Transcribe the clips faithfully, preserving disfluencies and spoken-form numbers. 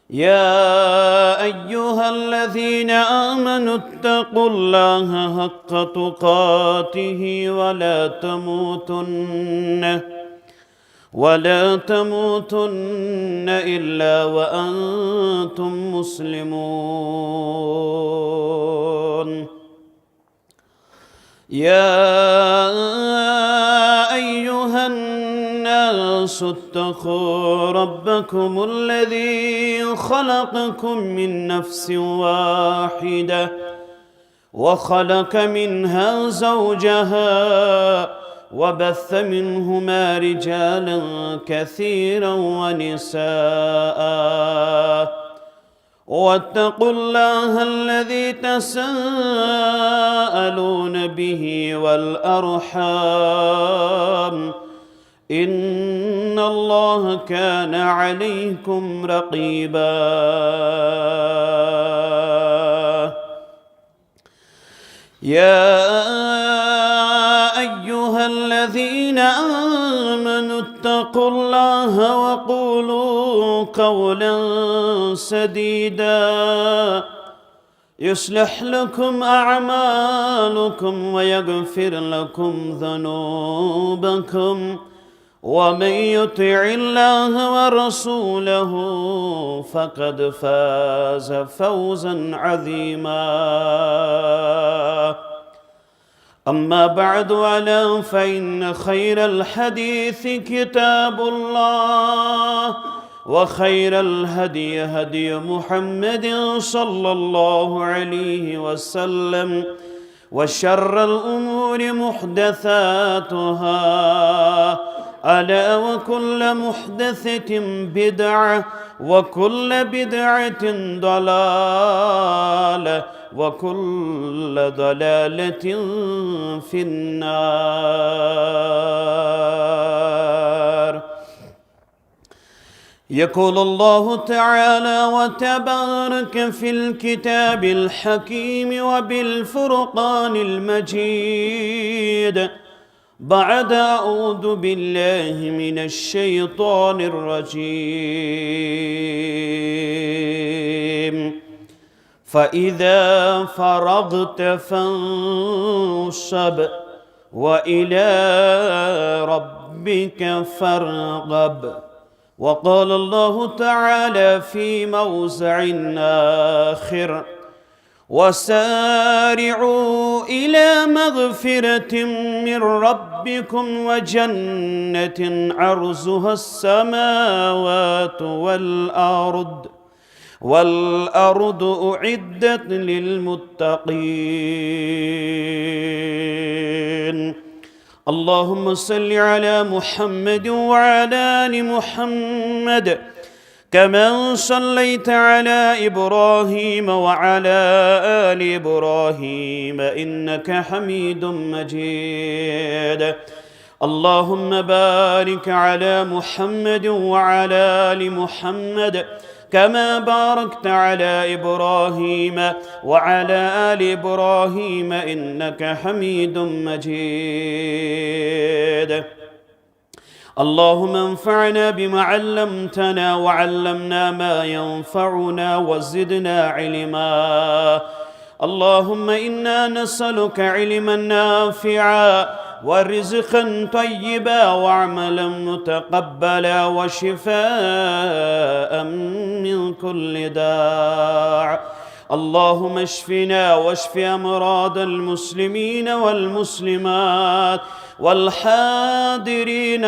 يا أيها الذين آمنوا اتقوا الله حق تقاته ولا تموتن ولا تموتن إلا وأنتم مسلمون. يا أيها الناس اتقوا ربكم الذي خلقكم من نفس واحدة وخلق منها زوجها وبث منهما رجالا كثيرا ونساء واتقوا الله الذي تساءلون به والأرحام إن الله كان عليكم رقيبا. يا أيها الذين آمنوا اتقوا الله وقولوا قولا سديدا يصلح لكم أعمالكم ويغفر لكم ذنوبكم ومن يطع الله ورسوله فقد فاز فوزا عظيما. أما بعد، ألا فإن خير الحديث كتاب الله، وخير الهدي هدي محمد صلى الله عليه وسلم، وشر الأمور محدثاتها، ألا وكل محدثة بدعة، وكل بدعة ضلالة، وكل ضلالة في النار. يقول الله تعالى وتبارك في الكتاب الحكيم وبالفرقان المجيد بعد أعوذ بالله من الشيطان الرجيم. فإذا فرغت فانصب وإلى ربك فارغب. وقال الله تعالى في موضع آخر: وسارعوا إلى مغفرة من ربكم وجنة عرضها السماوات والأرض والأرض أعدت للمتقين. اللهم صل على محمد وعلى آل محمد كما صليت على إبراهيم وعلى آل إبراهيم إنك حميد مجيد. اللهم بارك على محمد وعلى آل محمد كما باركت على إبراهيم وعلى آل إبراهيم إنك حميد مجيد. اللهم انفعنا بما علمتنا وعلمنا ما ينفعنا وزدنا علما. اللهم إنا نسألك علما نافعا ورزقا طيبا وعملا متقبلا وشفاء من كل داء. اللهم اشفنا واشف أمراض المسلمين والمسلمات والحاضرين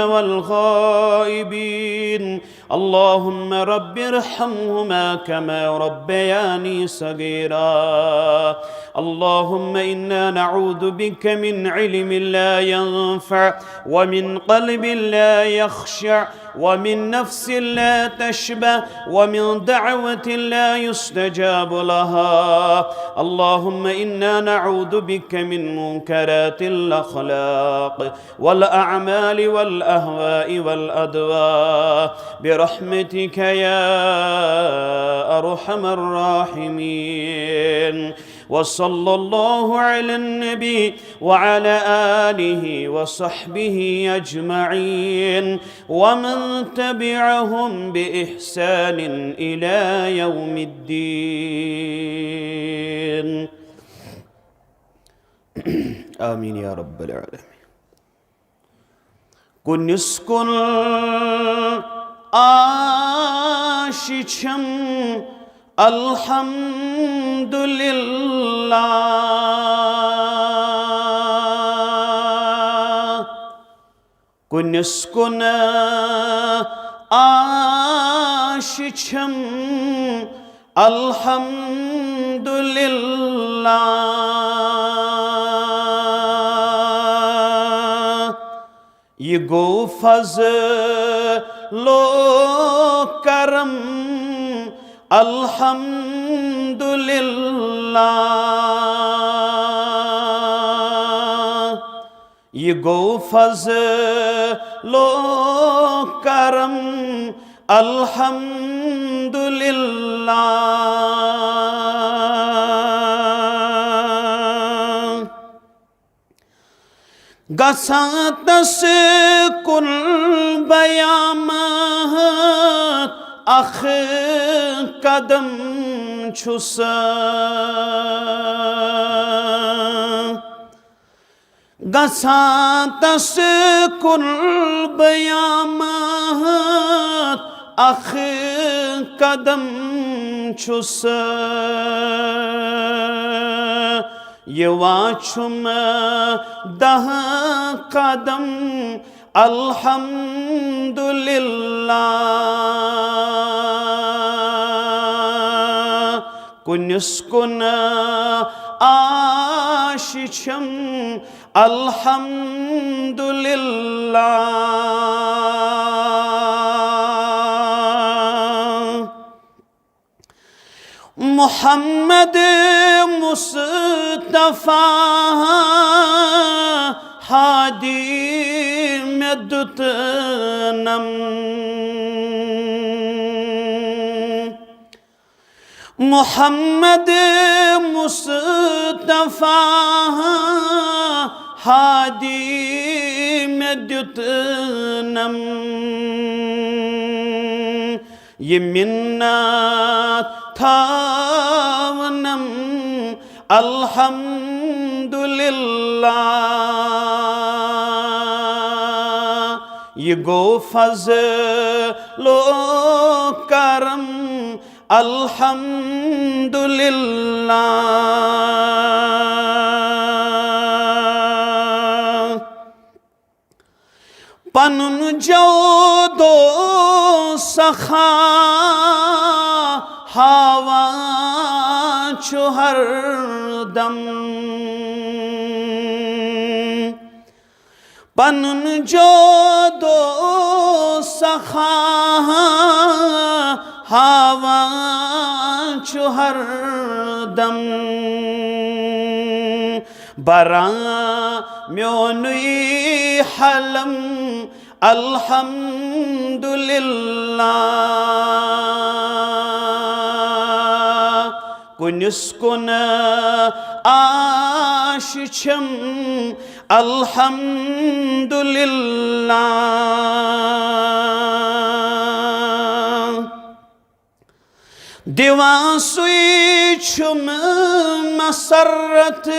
والغائبين. اللهم رب ارحمهما كما ربياني صغيرا. اللهم إنا نعوذ بك من علم لا ينفع ومن قلب لا يخشع ومن نفس لا تشبع ومن دعوة لا يستجاب لها. اللهم إنا نعوذ بك من منكرات الأخلاق والأعمال والأهواء والأدواء برحمتك يا أرحم الراحمين. وصلى الله على النبي وعلى آله وصحبه أجمعين ومن تبعهم بإحسان إلى يوم الدين. آمين يا رب العالمين. کُنِس کُن آش چھم الحمدللہ، کُنِس کُن آش چھم الحمدللہ۔ یہِ گوٚو فضل و کرم الحمدللہ۔ یہِ گوٚو فضل و کرم الحمدللہ۔ گژھان تس کُن بیامات اکھ قدم چھُس۔ گژھان تس کُن بیامات اکھ قدم چھُس۔ یِوان چھُم دَہ قدم الحمدللہ۔ کُنِس کُن آش چھم الحمدللہ۔ محمد مصطفیٰ ہادی مےٚ دیُت نم۔ محمد مصطفیٰ ہادی مےٚ دیُت نم۔ یہِ مِنت تھاونم الحمدللہ۔ یہِ گوٚو فضل و کرم الحمدللہ۔ پنُن جود و سخا ہاوان چھُ ہر دم۔ پنُن جود و سخا ہاوان چھُ ہر دم۔ بران میونُے حلم الحمدللہ۔ کُنِس کُن آش چھم الحمدللہ۔ دِوان سُے چھُم مسرت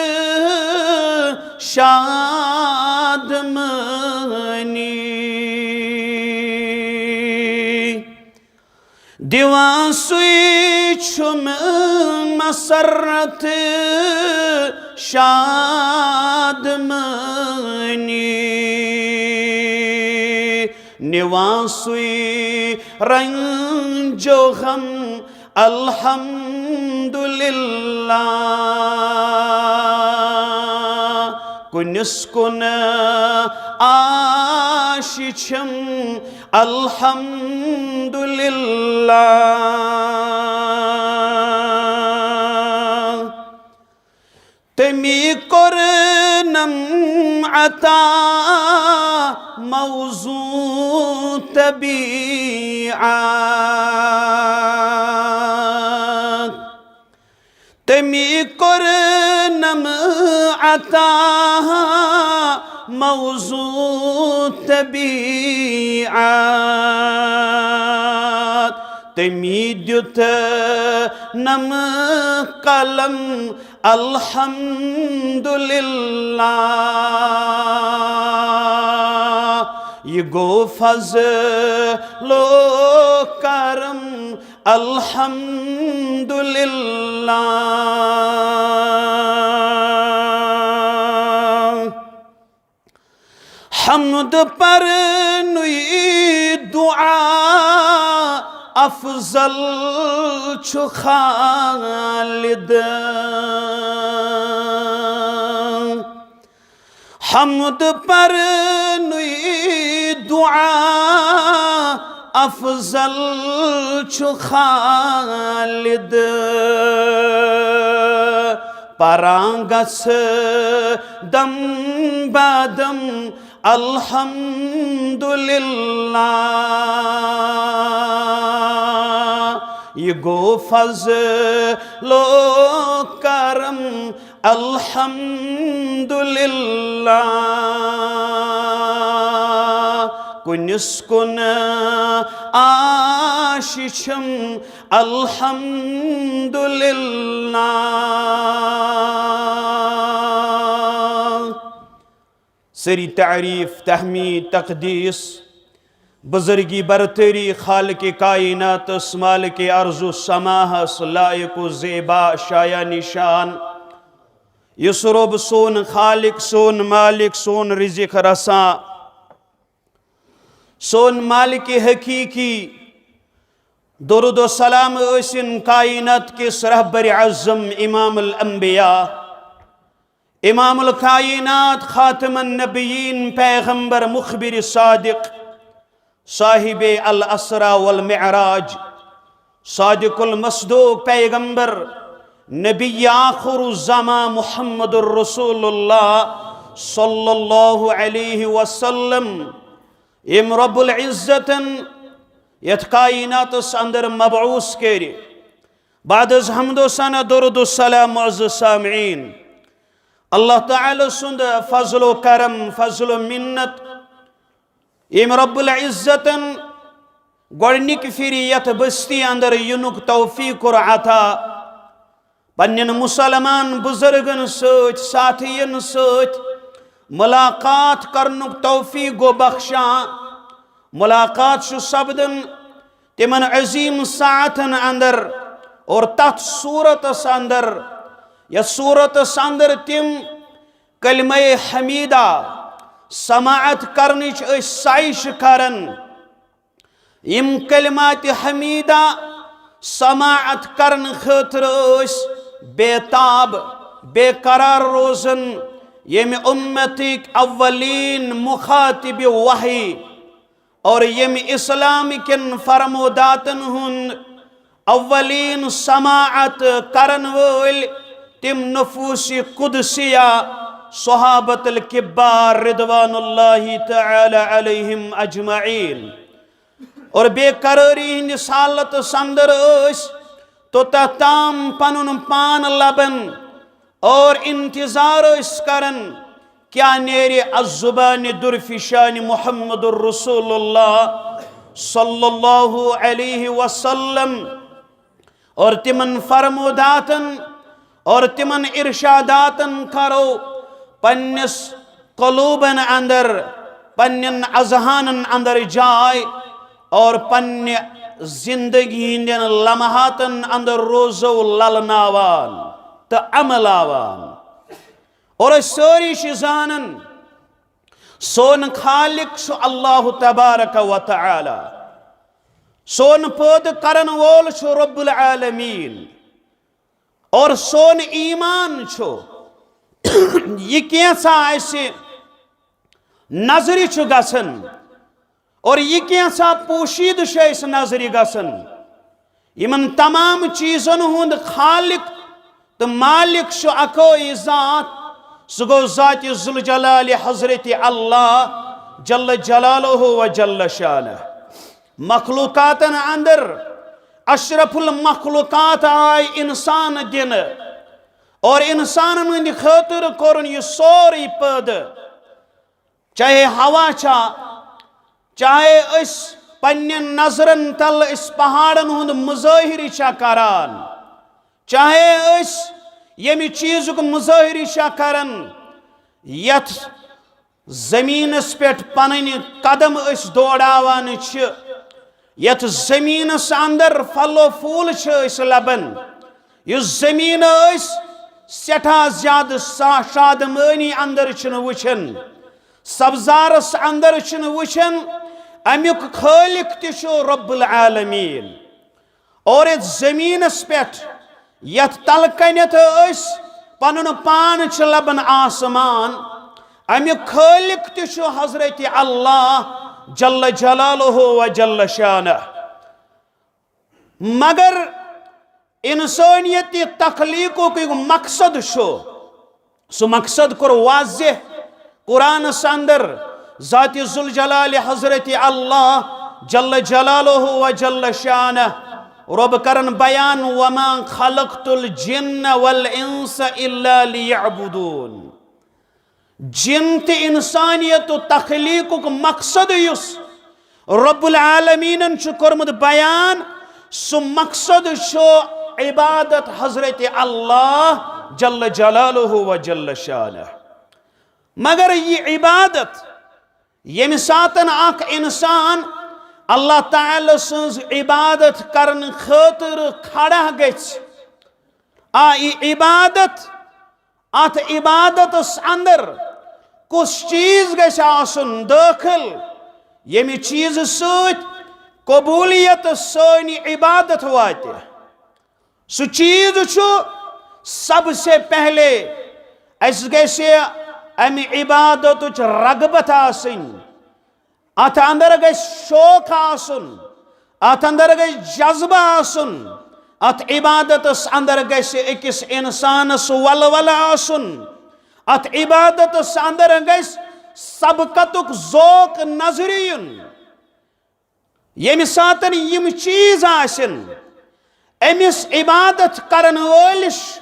شادمٲنی۔ دِوان سُے چھُم مسرت شادمٲنی۔ نِوان سُے رنج و غم الحمدللہ۔ کُنِس کُن آش چھم الحمدللہ۔ تٔمی کوٚرنم عطا موزوں طبیعت۔ تٔمی کوٚرنم عطا موضوع طبیعت۔ تٔمی دیُتنم قلم الحمدللہ۔ یہِ گوٚو فضل و کرم الحمدللہ۔ حمد پرنُے دعا افضل چھُ خالد۔ حمد پرنُے دعا افضل چھُ خالد۔ پران گژھِ دم با دم الحمدللہ۔ یہِ گوٚو فضل و کرم الحمدللہ۔ کُنِس کُن آش چھم الحمدللہ۔ سٲری تعریٖف، تحمید، تقدیٖس، بزرگی، برتری خالق کائناتس، مالک ارض و سماہس، لائق و زیبا، شایان شان، یُس رۄب سون خالق، سون مالک، سون رزق رساں، سون مالک حقیقی۔ درود و سلام ٲسِن کائنات کِس رہبر اعظم، امام الانبیاء، امام الکائنات، خاتم النبیین، پیغمبر، مخبر صادق، صاحب الاسرا والمعراج، صادق المصدوق، پیغمبر، نبی آخر الزمان محمد رسول اللہ صلی اللہ علیہ وسلم، یم رب العزتن یتھ کائناتس اندر مبعوث کٔرۍ۔ بعد از حمد و ثنا، درود و سلام، معزز سامعین، اللہ تعالی سُنٛد فضل و کرم، فضل و منت، یم رب العزتن گۄڈنِکۍ پھِرِ یتھ بستی اندر یِنُک توفیق کوٚر عطا، پننٮ۪ن مسلمان بزرگن سۭتۍ، ساتھین سۭتۍ ملاقات کرنُک توفیق گوٚو بخشان۔ ملاقات چھُ سپدان تِمن عظیم ساعتن اندر اور تتھ صورتس اندر، یتھ صورتس اندر تِم کلمہ حمیدہ سماعت کرنٕچ أسۍ سعی چھِ کران۔ یم کلمات حمیدہ سماعت کرنہٕ خٲطرٕ ٲسۍ بے تاب، بے قرار روزان، ییٚمہِ امتٕکۍ اولین مخاطب وحی اور ییٚمہِ اسلام کٮ۪ن فرموداتن ہُنٛد اولین سماعت کرن وٲلۍ تِم نفوس قدسیہ صحابت الکبار رضوان اللہ تعالی علیہم اجمعین۔ اور بے قراری ہندس حالتس اندر ٲسۍ توٚتاہ تام پنُن پان لبان اور انتظار ٲسۍ کران کیا نیرِ از زبان درفشان محمد رسول اللہ صلی اللہ علیہ وسلم۔ اور تِمن فرموداتن اور تِمن ارشاداتن کرو پننِس قلوبن اندر، پننٮ۪ن اذہانن اندر جاے اور پننہِ زندگی ہٕنٛدٮ۪ن لمحاتن اندر روزو للناوان تہٕ عملاوان۔ اور أسۍ سٲری چھِ زانان، سون خالق چھُ اللہ تبارک و تعالی، سون پٲدٕ کرن وول چھُ رب العالمین۔ اور سون ایمان چھُ، یہِ کینٛژھا اَسہِ نظرِ چھُ گژھان اور یہِ کینٛژھا پوشیدٕ چھُ اَسہِ نظرِ گژھان، یِمن تمام چیٖزن ہُنٛد خالق تہٕ مالک چھُ اکوے ذات، سُہ گوٚو ذاتِ ذوالجلال حضرت اللہ جل جلالہ و جل شانہ۔ مخلوقاتن اندر اشرف المخلوقات آے انسان دنہٕ، اور انسانن ہٕنٛدِ خٲطرٕ کوٚرُن یہِ سورُے پٲدٕ۔ چاہے ہوا چھا، چاہے أسۍ پننٮ۪ن نظرن تل أسۍ پہاڑن ہُنٛد مظٲہرٕ چھا کران، چاہے أسۍ ییٚمہِ چیٖزُک مظٲہرٕ چھا کران، یتھ زمینس پٮ۪ٹھ پنٕنۍ قدم أسۍ دوڑاوان چھِ، یتھ زمینس اندر پھل و پھوٗل چھِ أسۍ لبان، یُس زمین أسۍ سٮ۪ٹھاہ زیادٕ سا-، شادمٲنی اندر چھِنہٕ وٕچھان، سبزارس اندر چھِنہٕ وٕچھان، امیُک خٲلق تہِ چھُ رب العالمین۔ اور یتھ زمینس پٮ۪ٹھ یتھ تل کنٮ۪تھ أسۍ پنُن پان چھِ لبان آسمان، امیُک خٲلق تہِ چھُ حضرت اللہ جل جلالہ و جل شانہ۔ مگر انسانیت تخلیقُک یُس مقصد چھُ، سُہ مقصد کوٚر واضح قرآنس اندر۔ ذات ذوالجلال حضرت اللہ جل جلالہ و جل شانہ رب کرن بیان، "وما خلقت الجن والانس الا لیعبدون۔" جن تہٕ انسانیت تخلیقُک مقصد یُس رب العالمینن چھُ کوٚرمُت بیان، سُہ مقصد چھُ عبادت حضرت اللہ جل جلالہ و جل شانہ۔ مگر یہِ عبادت، ییٚمہِ ساتن اکھ انسان اللہ تعالی سٕنٛز عبادت کرنہٕ خٲطرٕ کھڑا گژھِ، آ، یہِ عبادت، اتھ عبادتس اندر کُس چیٖز گژھِ آسُن دٲخل، ییٚمہِ چیٖزٕ سۭتۍ قبولیت سٲنۍ عبادت واتہِ؟ سُہ چیٖز چھُ سب سے پہلے اَسہِ گژھِ امہِ عبادتٕچ رغبت آسٕنۍ، اتھ اندر گژھِ شوق آسُن، اتھ اندر گژھِ جذبہٕ آسُن، اتھ عبادتس اندر گژھِ أکِس انسانس ولولہٕ آسُن، اتھ عبادتس اندر گژھِ سبقتُک ذوق نظرِ یُن۔ ییٚمہِ ساتن یِم چیٖز آسن، أمِس عبادت کرن وٲلِس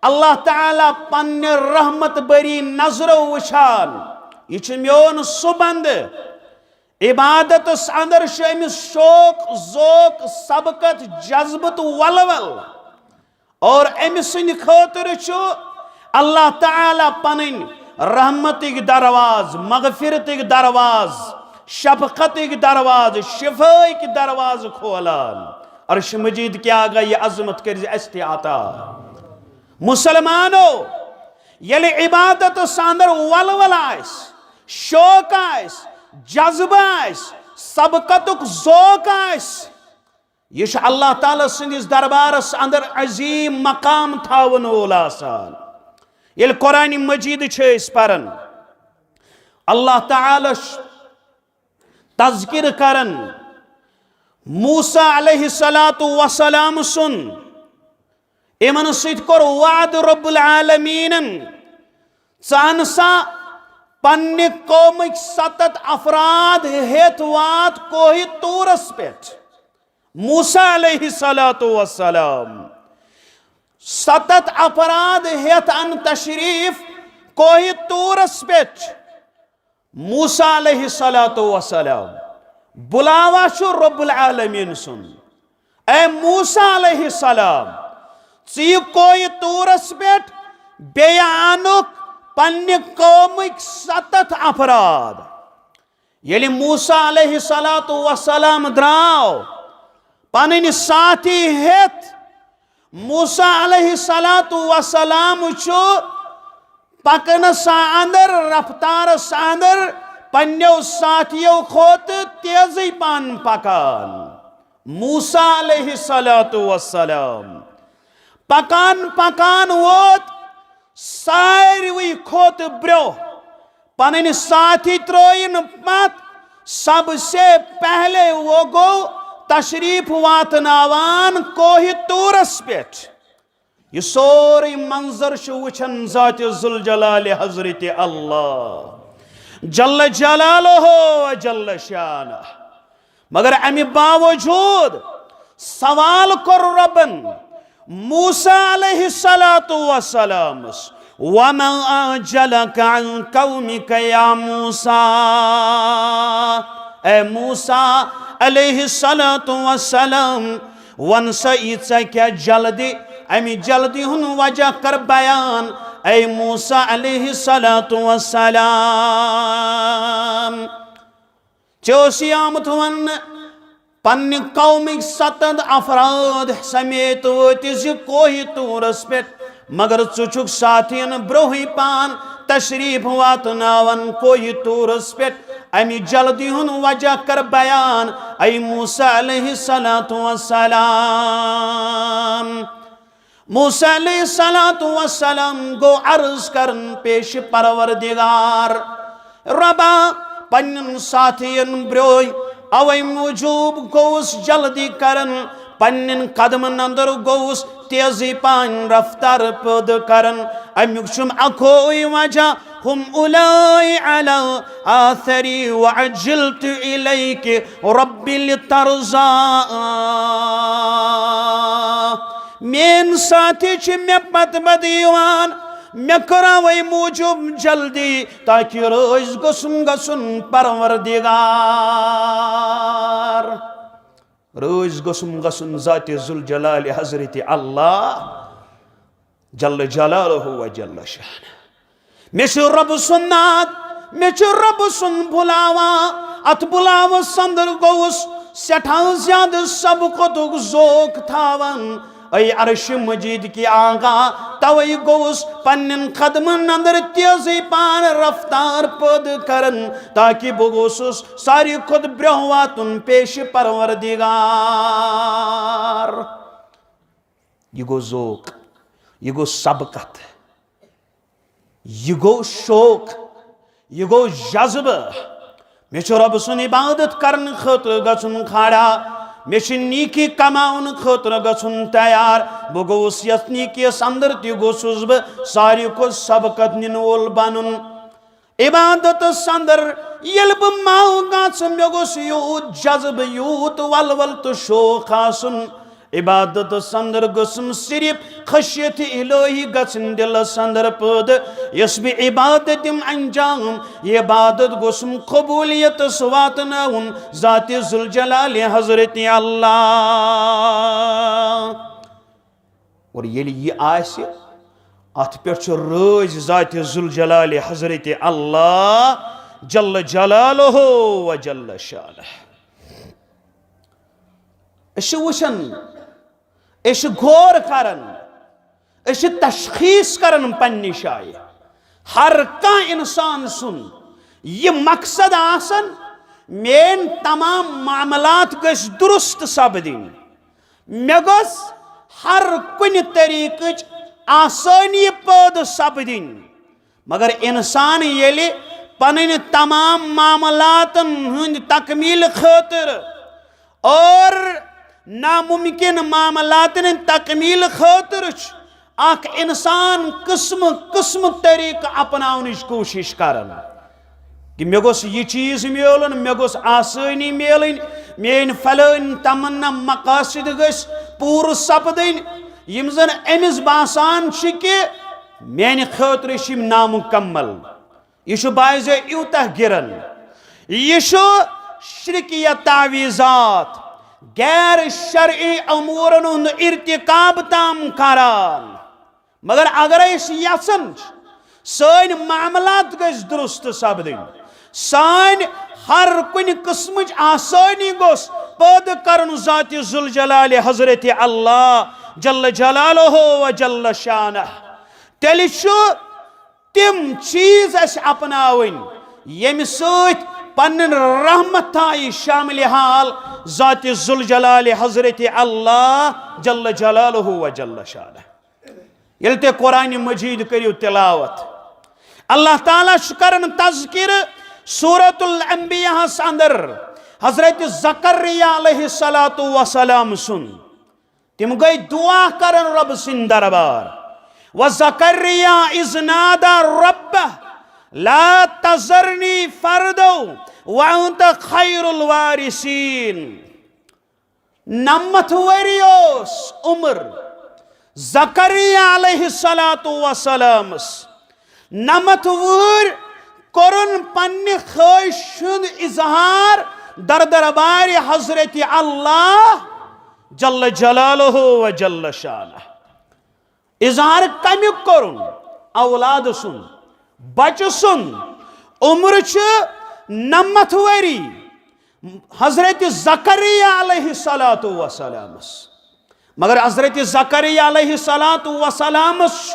اللہ تعالیٰ پننہِ رحمت بری نظرو وٕچھان، یہِ چھُ میون سُہ بندٕ۔ عبادتس اندر چھُ أمِس شوق، ذوق، سبقت، جذبہٕ تہٕ ولول۔ اور أمۍ سٕنٛدِ خٲطرٕ چھُ اللہ تعالیٰ پنٕنۍ رحمتٕکۍ دروازٕ، مغفرتٕکۍ دروازٕ، شفقتٕکۍ دروازٕ، شفاہٕکۍ دروازٕ کھولان۔ عرش مجید کیٛاہ گٔے یہِ عظمت کٔرۍ زِ اَسہِ تہِ عطا۔ مسلمانو، ییٚلہِ عبادتس اندر ولولہٕ آسہِ، شوق آسہِ، جذبہٕ آسہِ، سبقتُک ذوق آسہِ، یہِ چھُ اللہ تعالیٰ سٕنٛدِس دربارس اندر عظیم مقام تھاون وول آسان۔ ییٚلہِ قرآن مجید چھِ أسۍ پران، اللہ تعالیٰ چھُ تذکر کران موسیٰ علیہ الصلوۃ والسلام سُنٛد۔ یِمن سۭتۍ کوٚر وعدٕ رب العالمینن، "ژٕ ان سا پننہِ قومٕکۍ ستتھ افراد ہیٚتھ وات کوہِ طورس پٮ۪ٹھ۔" موسیٰ علیہ الصلوۃ والسلام ستتھ افراد ہیٚتھ ان تشریف کوہِ طورس پٮ۪ٹھ۔ موسیٰ علیہ الصلوۃ والسلام، بلاوا چھُ رب العالمین سُنٛد۔ اے موسیٰ علیہ السلام، ژٕ یہِ کوہِ طورس پٮ۪ٹھ، بیٚیہِ انُکھ پننہِ قومٕکۍ ستتھ افراد۔ ییٚلہِ موسیٰ علیہ الصلوۃ والسلام درٛاو پنٕنۍ ساتھی ہیٚتھ، موسیٰ علیہ الصلوۃ والسلام چھُ پکنس اندر، رفتارس اندر پننیو ساتھیو کھۄتہٕ تیزٕے پہن پکان۔ موسیٰ علیہ الصلوۃ والسلام پکان پکان ووت ساروی کھۄتہٕ برٛونٛہہ، پنٕنۍ ساتھی ترٲیِن پتھ، سب سے پہلے وہ گوٚو تشریف واتناوان کوہِ طورس پٮ۪ٹھ۔ یہِ سورُے منظر چھُ وٕچھان ذات ذوالجلال حضرت اللہ جل جلالہ و جل شانہ۔ مگر امہِ باوجود سوال کوٚر رۄبن موسیٰ علیہ الصلوۃ والسلامس، "وما أعجلك عن قومك يا موسى؟" اے موسیٰ علیہ الصلوۃ والسلام، وَن سا، یہِ ژےٚ کیٛاہ جلدی؟ اَمہِ جلدی ہُنٛد وجہ کر بیان، اے موسیٰ علیہ الصلوۃ والسلام۔ ژےٚ اوس یہِ آمُت وَننہٕ، پننہِ قومٕکۍ ستتھ افراد سمیت وٲتۍ زِ کوہِ طورس پٮ۪ٹھ، مگر ژٕ چھُکھ ساتھین برونٛہٕے پان تشریف واتناوان کوہِ طورس پٮ۪ٹھ۔ امہِ جلدی ہُنٛد وجہ کر بیان، اے موسیٰ علیہ الصلوۃ والسلام۔ موسیٰ علیہ الصلوۃ والسلام گوٚو عرض کرن پیش پروردگار، رۄبا، پننٮ۪ن ساتھین برٛونٛہہ، اوے موٗجوٗب گوٚوُس جلدی کران، پننٮ۪ن قدمن اندر گوٚوُس تیزی پہن رفتار پٲدٕ کران۔ امیُک چھُم اکوے وجہ، "هم أولئك على آثري وعجلت إليك رب لترضى۔" میٲنۍ ساتھی چھِ مےٚ پتہٕ پتہٕ یِوان، مےٚ کٔر اوے موٗجوٗب جلدی تاکہ رٲضۍ گوٚژھُم گژھُن پروردگار، رٲضۍ گوٚژھُم گژھُن ذات ذوالجلال حضرت اللہ جل جلالہ و جل شانہ۔ مےٚ چھُ رۄب سُنٛد ناد، مےٚ چھُ رۄب سُنٛد بُلاوا۔ اتھ بُلاوس اندر گوٚوُس سٮ۪ٹھاہ زیادٕ سبقتُک ذوق تھاوان۔ اے عرش مجید کی آقا، توے گوٚوُس پننٮ۪ن قدمن اندر تیزی پان رفتار پٲدٕ کران، تاکہ بہٕ گوٚژھُس ساروی کھۄتہٕ برٛونٛہہ واتُن پیش پروردگار۔ یہِ گوٚو ذوق، یہِ گوٚو سبقت، یہِ گوٚو شوق، یہِ گوٚو جذبہٕ۔ مےٚ چھُ رۄب سُنٛد عبادت کرنہٕ خٲطرٕ گژھُن کھڑا، مےٚ چھِ نیکی کماونہٕ خٲطرٕ گژھُن تیار۔ بہٕ گوٚوُس یتھ نیکیس اندر تہِ گوٚژھُس بہٕ ساروی کھۄتہٕ سبقت نِنہٕ وول بنُن۔ عبادتس اندر ییٚلہِ بہٕ ماو گژھٕ، مےٚ گوٚژھ یوٗت جذبہٕ، یوٗت ولول تہٕ شوق آسُن۔ عبادتس اندر گوٚژھُم صرف خشیت الہی گژھٕنۍ دلس اندر پٲدٕ۔ یۄس بہٕ عبادت دِم انجام، یہِ عبادت گوٚژھُم قبولیتس واتناوُن ذات ذوالجلال حضرت اللہ۔ اور ییٚلہِ یہِ آسہِ، اتھ پٮ۪ٹھ چھُ رٲضۍ ذات ذوالجلال حضرت اللہ جل جلالہ و جل شانہ۔ أسۍ چھِ وٕچھان، أسۍ چھِ غور کران، أسۍ چھِ تشخیص کران پننہِ جایہِ۔ ہر کانٛہہ انسان سُنٛد یہِ مقصد آسان، میٲنۍ تمام معاملات گٔژھۍ درست سپدٕنۍ۔ مےٚ گوٚژھ ہر کُنہِ طریٖقٕچ آسٲنی پٲدٕ سپدٕنۍ۔ مگر انسان ییٚلہِ پنٕنۍ تمام معاملاتن ہٕنٛدِ تکمیل خٲطرٕ اور ناممکن معاملاتن ہٕنٛدِ تکمیل خٲطرٕ چھُ اکھ انسان قٕسمہٕ قٕسمہٕ طریٖقہٕ اپناونٕچ کوٗشش کران۔ کہ مےٚ گوٚژھ یہِ چیٖز میلُن، مےٚ گوٚژھ آسٲنی میلٕنۍ، میٲنۍ فلٲنۍ تمنا مقاصد گٔژھۍ پوٗرٕ سپدٕنۍ، یِم زن أمِس باسان چھِ کہ میانہِ خٲطرٕ چھِ یِم نامُکمل۔ یہِ چھُ باعث یوٗتاہ گِران۔ یہِ چھُ شرکیہ تعویذات، غیر شرعی امورن ہُنٛد ارتکاب تام کران۔ مگر اگر أسۍ یژھان چھِ سٲنۍ معاملات گٔژھۍ درست سپدٕنۍ، سٲنۍ ہر کُنہِ قٕسمٕچ آسٲنی گوٚژھ پٲدٕ کرُن ذات ذوالجلال حضرت اللہ جل جلالہ و جل شانہ، تیٚلہِ چھُ تِم چیٖز اَسہِ اپناوٕنۍ ییٚمہِ سۭتۍ پنٕنۍ رحمت تھایہِ شاملِ حال ذات ذوالجلال حضرت اللہ جل جلالہ و جل شانہ۔ ییٚلہِ تُہۍ قرآن مجید کٔرِو تلاوت، اللہ تعالیٰ چھُ کران تذکرٕ سورۃ الانبیاء ہس اندر حضرت زکریا علیہ الصلوۃ والسلام سُنٛد۔ تِم گٔے دعا کران رۄب سٕنٛدِ دربار۔ وزکریا اذ نادى ربه لا تذرني فردا وأنت خير الوارثين۔ نَمَتھ ؤری اوس عمر زکریا علیہ الصلوۃ والسلامس۔ نَمَتھ وُہٕرۍ کوٚرُن پننہِ خٲہِش ہُنٛد اظہار در دربارِ حضرت اللہ جل جلالہ و جل شانہ۔ اظہار کمیُک کوٚرُن؟ اولاد سُنٛد، بچہٕ سُنٛد۔ عمر چھِ نَمَتھ ؤری حضرت زکریا علیہ الصلوۃ والسلامس۔ مگر حضرت زکریا علیہ الصلوۃ والسلامس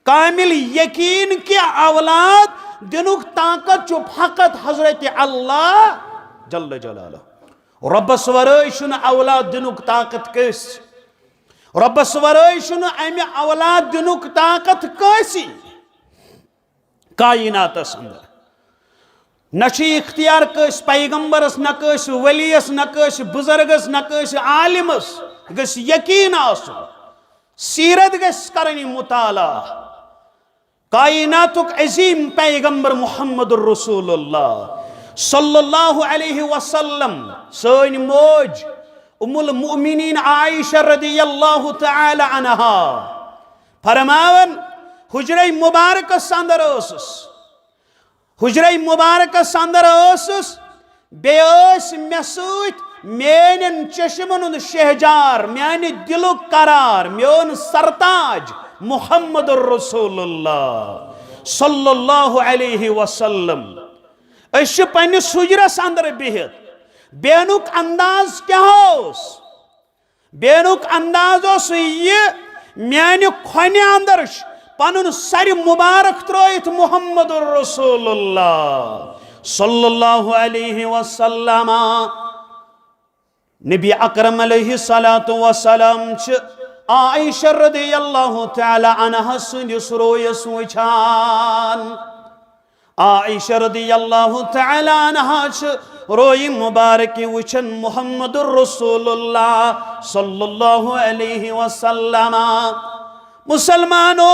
کامل یقین کہ اولاد دنُک طاقت چھُ فقط حضرت اللہ جل جلالہ۔ رۄبس ورٲے چھُنہٕ اولاد دنُک طاقت کٲنٛسہِ۔ رۄبس ورٲے چھُنہٕ امہِ اولاد دنُک طاقت کٲنٛسی کائناتس اندر۔ نہ چھُ اختیار کٲنٛسہِ پیغمبرس، نہ کٲنٛسہِ ولیس، نہ کٲنٛسہِ بزرگس، نہ کٲنٛسہِ عالمس۔ گژھِ یقین آسُن، سیرت گژھِ کرٕنۍ مطالعہ۔ کائناتُک عظیم پیغمبر محمد رسول اللہ صلی اللہ علیہ وسلم، سٲنۍ موج ام المؤمنین عائشہ رضی اللہ تعالی عنہا فرماوان، حجرہ مبارکس اندر ٲسٕس، حجرہ مبارکس اندر ٲسٕس، بیٚیہِ ٲسۍ مےٚ سۭتۍ میٲنٮ۪ن چشمن ہُنٛد شہجار، میانہِ دِلُک قرار، میون سرتاج محمد رسول اللہ صلی اللہ علیہ وسلم۔ أسۍ چھِ پننِس حجرس اندر بِہِتھ۔ بیہنُک انداز کیٛاہ اوس؟ بیہنُک انداز اوس یہِ، میانہِ کھۄنہِ اندر چھُ پنُن سرِ مبارک ترٲیِتھ محمد رسول اللہ صلی اللہ علیہ وسلم۔ نبی اکرم علیہ الصلوۃ والسلام چھِ عائشہ رضی اللہ تعالی عنہا سٕنٛدِس رویس وٕچھان۔ عائشہ رضی اللہ تعالی عنہا چھِ روی مبارک وٕچھان محمد رسول اللہ صلی اللہ علیہ وسلم۔ مسلمانو،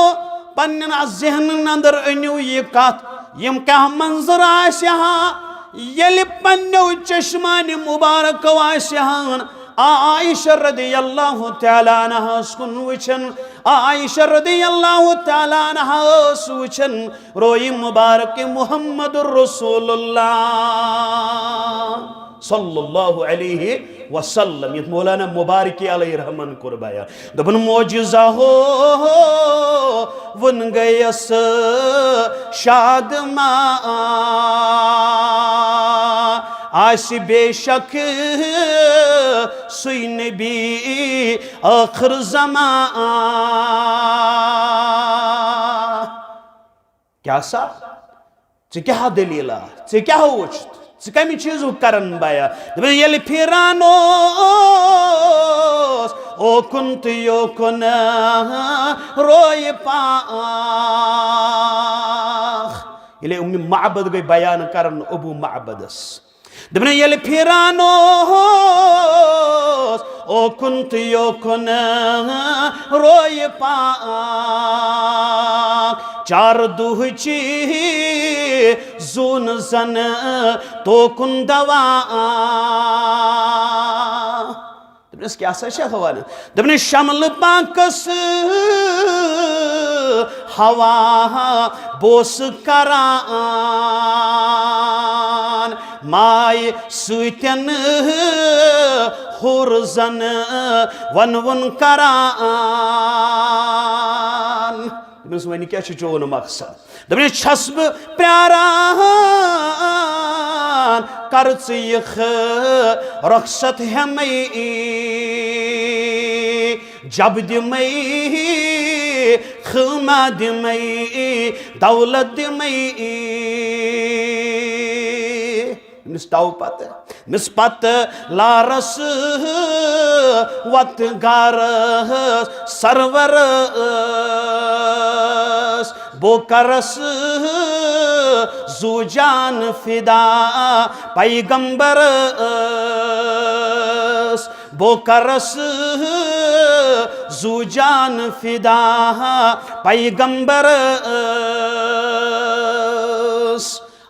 پننٮ۪ن ذہنن اندر أنِو یہِ کتھ، یِم کیٛاہ منظر آسہِ ہا، ییٚلہِ پننیو چشمانِ مبارکو آسہِ ہن عائشہ رضی اللہ تعالی عنہس کُن وٕچھان، عائشہ رضی اللہ تعالی عنہا ٲس وٕچھان روی مبارک محمد رسول اللہ صلی اللہ علیہ وسلم، یتھ مولانا مبارکی علیہ رحمن کوٚر بیان۔ دوٚپُن، معجزہ ہو وُن گٔیَس شاد ما آسہِ بے شک سُے نبی ٲخر زمان۔ کیٛاہ سا؟ ژٕ کیٛاہ دٔلیٖلہ؟ ژےٚ کیٛاہ وُچھُتھ؟ ژٕ کَمہِ چیٖزُک کران بیان؟ دوٚپُن، ییٚلہِ پھِران اوس اوکُن تہٕ یوکُن رویہِ پاکھ۔ ییٚلہِ اُمہِ معبد گٔے بیان کران ابو معبدس۔ دوٚپُن، ییٚلہِ پھِران اوس اوکُن تہٕ یوکُن رویہِ پاکھ، چار دُہچی زوٗن زن توکُن دوا۔ دوٚپنس، کیٛاہ سا چھےٚ ونان؟ دوٚپنس، شملہٕ پاکس ہوا بوس کران، ماے سۭتٮ۪ن ہُر زن ون وُن کران۔ دوٚپنس، وۄنۍ کیٛاہ چھُ چون مقصد؟ دوٚپنس، چھَس بہٕ پیاران، کر ژٕ یِکھ رۄخصت ہٮ۪مَے، جب دِمَے، خٲما دِمَے، دولت دِمَے۔ أمِس تو پتہٕ، أمِس پتہٕ لارس وت گارس سرورس، بو کرس زو جان فدا پیغمبرس، بو کرس زو جان فدا پیغمبرس۔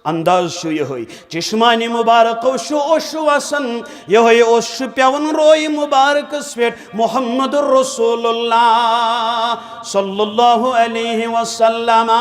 انداز چھُ یِہوٚے۔ چشمانِ مبارکو چھُ اوٚش وسان، یِہوٚے اوٚش چھُ پٮ۪وان روے مبارکس پٮ۪ٹھ محمد رسول اللہ صلی اللہ علیہ وسلم۔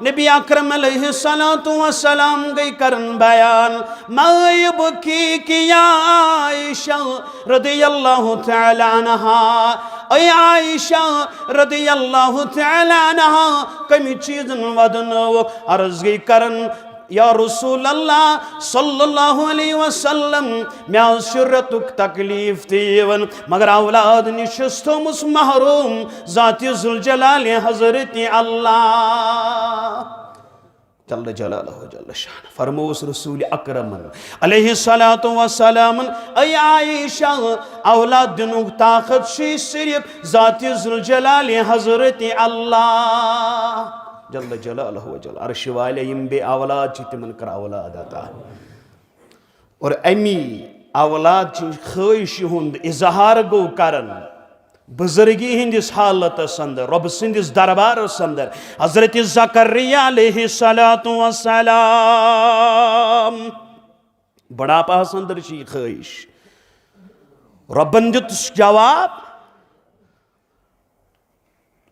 نبی اکرم علیہ الصلوۃ والسلام گٔے کران بیان، "ما یبکیک یا عائشہ رضی اللہ تعالی عنہا، اے عائشہ رضی اللہ تعالی عنہا، کمہِ چیٖزن ودنٲوُکھ؟" عرض گٔے کران، یا رسول اللہ صلی اللہ علیہ وسلم، مےٚ حظ چھُ رٮ۪تُک تکلیف تہِ یِوان، مگر اولاد نِش چھُس تھوٚمُت محروم ذاتِ ذوالجلال حضرت اللہ جل جلالہ جل شانہ۔ فرموس رسول اکرمن علیہ الصلوۃ والسلام، اے عائشہ، اولاد دِنُک طاقت چھُے صرف ذاتِ ذوالجلال حضرت اللہ جل جلالہ و جل عرش والے۔ یِم بے اولاد چھِ، تِمن کر اولاد عطا۔ اور امی اولاد چہِ خواہشہِ ہُنٛد اظہار گوٚو کران بزرگی ہٕنٛدِس حالتس اندر، رۄب سٕنٛدِس دربارس اندر۔ حضرت زکریا علیہ الصلوۃ والسلام، بڑھاپہس اندر چھِ یہِ خواہش۔ رۄبن دیُتس جواب،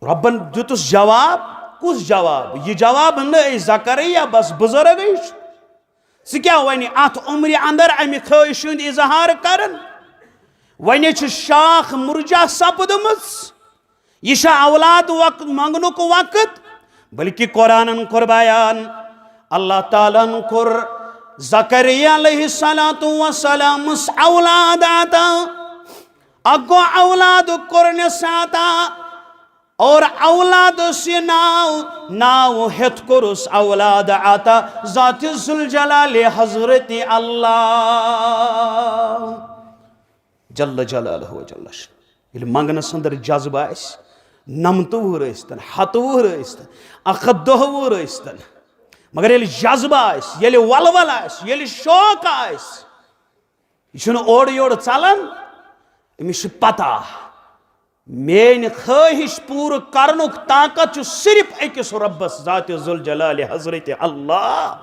رۄبن دیُتس جواب۔ کُس جواب؟ یہِ جواب نہٕ، اے زکریا، بس بزرگٕے چھُ۔ ژٕ کیٛاہ وۄنۍ اتھ عمرِ اندر امہِ خٲہِشہِ ہُنٛد اظہار کران؟ وۄنۍ چھِ شاخ مرجع سپدٕمٕژ، یہِ چھا اولاد وق-، منٛگنُک وقت؟ بلکہ قرآنن کوٚر بیان، اللہ تعالیٰ ہن کوٚر زکریا علیہ الصلوۃ والسلامس اولاد عطا۔ اکھ گوٚو اولاد کوٚرنس عطا، اور اولادس یہِ ناو، ناو ہیٚتھ کوٚرُس اولاد عطا ذاتِ ذوالجلال حضرت اللہ جل جلالہ و جل شانہ۔ ییٚلہِ منٛگنس اندر جذبہٕ آسہِ، نمتہٕ وُہُر ٲسۍتن، ہتہٕ وُہُر ٲسۍتن، اکھ ہتھ دہ وُہُر ٲسۍتن، مگر ییٚلہِ جذبہٕ آسہِ، ییٚلہِ ولولہٕ آسہِ، ییٚلہِ شوق آسہِ، یہِ چھُنہٕ اورٕ یورٕ ژلان۔ أمِس چھِ پتہ، میٲنۍ خٲہِش پوٗرٕ کرنُک طاقت چھُ صرف أکِس رۄبس، ذاتِ ذوالجلال حضرت اللہ۔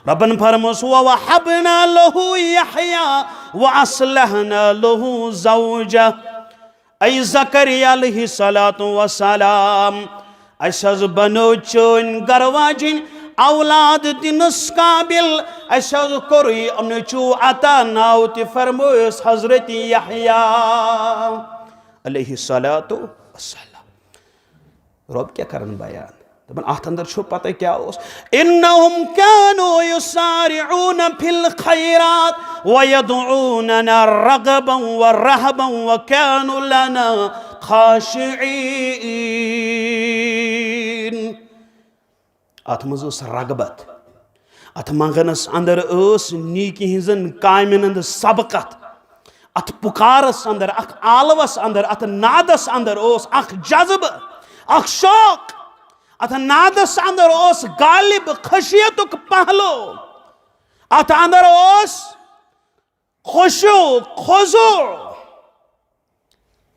رۄبن فرمووس، "وَوَهَبْنَا لَهُ يَحْيَىٰ وَأَصْلَحْنَا لَهُ زَوْجَهُ۔" اے زکریا علیہ الصلوۃ والسلام، اسہِ حظ بنٲو چٲنۍ گرٕ واجِنۍ اولاد دِنس قابل، اسہِ حظ کوٚرُے نیٚچوٗ عطا، ناو تہِ فرمٲیِس حضرت یحییٰ علیہ الصلوۃ والسلام۔ رۄب کیٛاہ کرن بیان؟ دپان، اتھ اندر چھو پتہ کیٛاہ اوس؟ "انہم کانوا یسارعون فی الخیرات ویدعوننا رغبا ورہبا وکانوا لنا خاشعین۔" اتھ منٛز ٲس رغبت، اتھ منٛگنس اندر ٲس نیکی ہٕنٛزن کامٮ۪ن ہٕنٛز سبقت، اتھ پُکارس اندر، اتھ آلوس اندر، اتھ نادس اندر اوس اکھ جذبہٕ، اکھ شوق۔ اتھ نادس اندر اوس غالب خشیتُک پہلو۔ اتھ اندر اوس خشوع، خضوع۔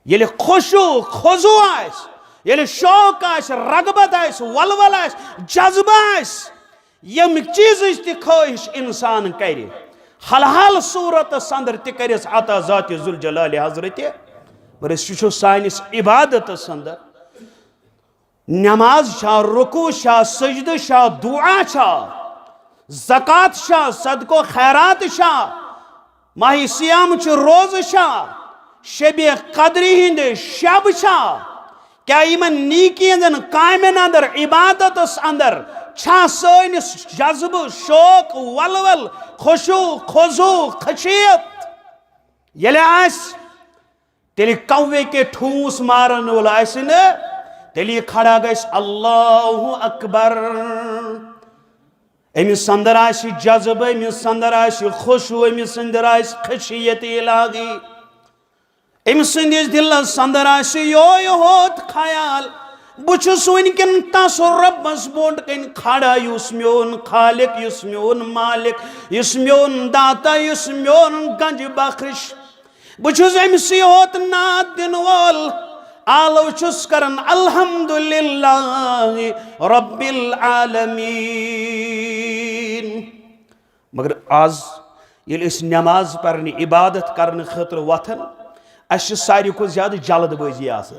ییٚلہِ خشوع، خضوع آسہِ، ییٚلہِ شوق آسہِ، رغبت آسہِ، ولولہٕ آسہِ، جذبہٕ آسہِ، ییٚمہِ چیٖزٕچ تہِ خٲہِش انسان کرِ، حلحال صورتس اندر تہِ کرٮ۪س عطا ذاتِ ذوالجلال حضرت۔ مگر أسۍ وٕچھو سٲنِس عبادتس اندر، نماز چھا، رکوع چھا، سجدٕ چھا، دعا چھا، زکوٰۃ چھا، صدقہ و خیرات چھا، ماہِ صیام چہِ روزٕ چھا، شبِ قدرِ ہٕنٛدِ شب چھا، کیٛاہ یِمن نیکی ہٕنٛزن کامٮ۪ن اندر، عبادتس اندر چھا سٲنِس جذبہٕ، شوق، ولول، خشوع، خضوع، خشیت؟ ییٚلہِ آسہِ، تیٚلہِ کوے کے ٹھوٗس مارن وول آسہِ نہٕ، تیٚلہِ یہِ کھڑا گژھِ اللہ اکبر۔ أمِس اندر آسہِ جذبہٕ، أمِس اندر آسہِ خشوع، أمِس اندر آسہِ خشیت الہی۔ أمۍ سٕنٛدِس دِلس اندر آسہِ یوے ہوت خیال، بہٕ چھُس وٕنکٮ۪ن تس رۄبس برونٛٹھ کنہِ کھڑا، یُس میون خالق، یُس میون مالک، یُس میون داتا، یُس میون گنج بخش۔ بہٕ چھُس أمۍ سٕے ہوت ناد دِنہٕ وول۔ آلو چھُس کران الحمدللہ رب العالمین۔ مگر آز ییٚلہِ أسۍ نماز پرنہِ، عبادت کرنہٕ خٲطرٕ وۄتھان، اَسہِ چھِ ساروی کھۄتہٕ زیادٕ جلد بٲزی آسان۔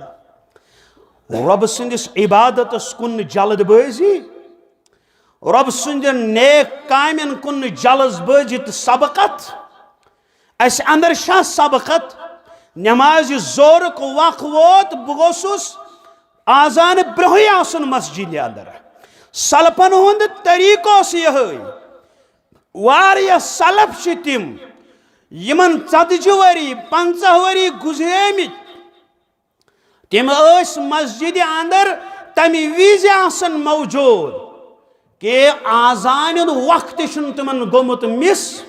رۄبہٕ سٕنٛدِس عبادتس کُن نہٕ جلد بٲزی، رۄبہٕ سٕنٛدٮ۪ن نیک کامٮ۪ن کُن نہٕ جلد بٲزی تہٕ سبقت۔ اَسہِ اندر چھا سبقت؟ نمازِ ظہرُک وق ووت، بہٕ گوٚژھُس آذان برونٛہٕے آسُن مسجدِ اندر۔ سلفن ہُنٛد طریٖقہٕ اوس یِہوٚے۔ واریاہ سلف چھِ تِم، یِمن ژتجی ؤری، پنٛژاہ ؤری گُزریمٕتۍ، تِم ٲسۍ مسجدِ اندر تمہِ وِزِ آسان موجود، کہ آذانِ ہُنٛد وقت تہِ چھُنہٕ تِمن گوٚمُت مِس۔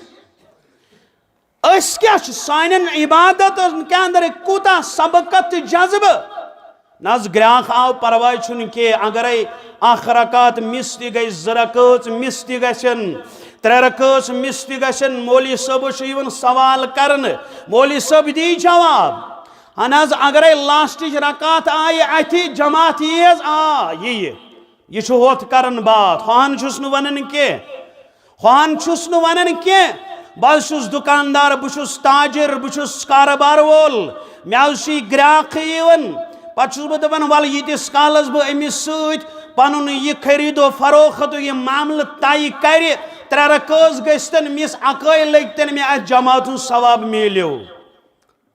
أسۍ کیٛاہ چھِ، سانٮ۪ن عبادتن کہِ اندر کوٗتاہ سبقت تہٕ جذبہٕ؟ نہ حظ، گرٛاکھ آو، پرواے چھُنہٕ کینٛہہ، اگرے اکھ رکعت مِس تہِ گژھِ، زٕ رکٲژ مِس تہِ گژھن، ترٛےٚ رکٲژ مِس تہِ گژھن، مولوی صٲبس چھُ یِوان سوال کرنہٕ، مولوی صٲب دی جواب۔ اہن حظ، اگرے لاسٹٕچ رکعت آیہِ اَتھِ، جماعت یی حظ؟ آ، یِیہِ۔ یہِ چھُ ہوٚتھ کران باتھ، ہۄہن چھُس نہٕ ونان کینٛہہ، ہۄہن چھُس نہٕ ونان کینٛہہ۔ بہٕ حظ چھُس دُکاندار، بہٕ چھُس تاجر، بہٕ چھُس کارٕبار وول، مےٚ حظ چھُ یہِ گراکھٕے یِوان۔ پتہٕ چھُس بہٕ دپان، ولہٕ ییٖتِس کالس بہٕ أمِس سۭتۍ پنُن یہِ خرید و فروخت و یہِ معاملہٕ طے کرِ، ترٛےٚ رکٲژ گٔژھتن مِس، اکٲے لٔگتن مےٚ اتھ جماعت ہُنٛد ثواب میلیو۔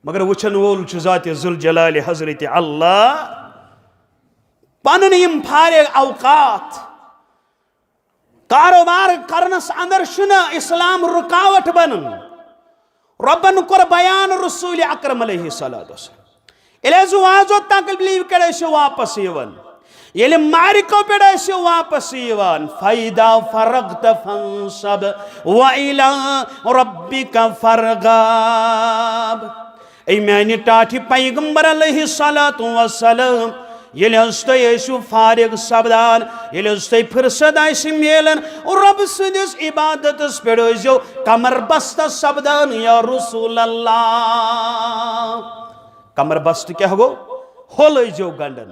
مگر وٕچھن وول چھُ ذاتِ ذوالجلالِ حضرت اللہ۔ پنٕنۍ یِم فارغ اوقات کاروبار کرنس اندر چھُنہٕ اسلام رکاوٹ بنان۔ رۄبن کوٚر بیان رسول اکرم علیہ الصلوۃ والسلام۔ ییٚلہِ حظ وازو تکلیف کڑے چھِ واپس یِوان، ییٚلہِ معرکو پٮ۪ٹھ ٲسِو واپس یِوان، فَإِذَا فَرَغْتَ فَانصَبْ وَإِلَىٰ رَبِّكَ فَارْغَب۔ اے میانہِ ٹاٹھہِ پیغمبر علیہ الصلوۃ والسلام، ییٚلہِ حظ تُہۍ ٲسِو فارغ سپدان، ییٚلہِ حظ تُہۍ فرصت آسہِ میلان، رۄب سٕنٛدِس عبادتس پٮ۪ٹھ ٲسۍزیو کمر بستہ سپدان، یا رسول اللہ۔ کمر بستہ کیٛاہ گوٚو؟ ہول ٲسۍزیو گنڈان۔